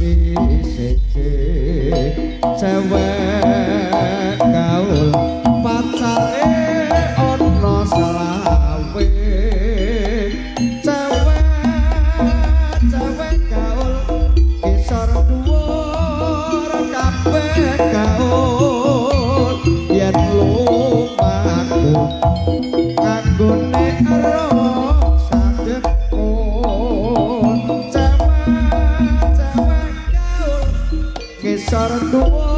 mesti seje. Cewek gaul pacare ana selawe. Cewek cewek gaul kisor dhuwur kabeh gaul, yen lumaku kanggone ero sadekul. Cewek cewek gaul kisor dhuwur.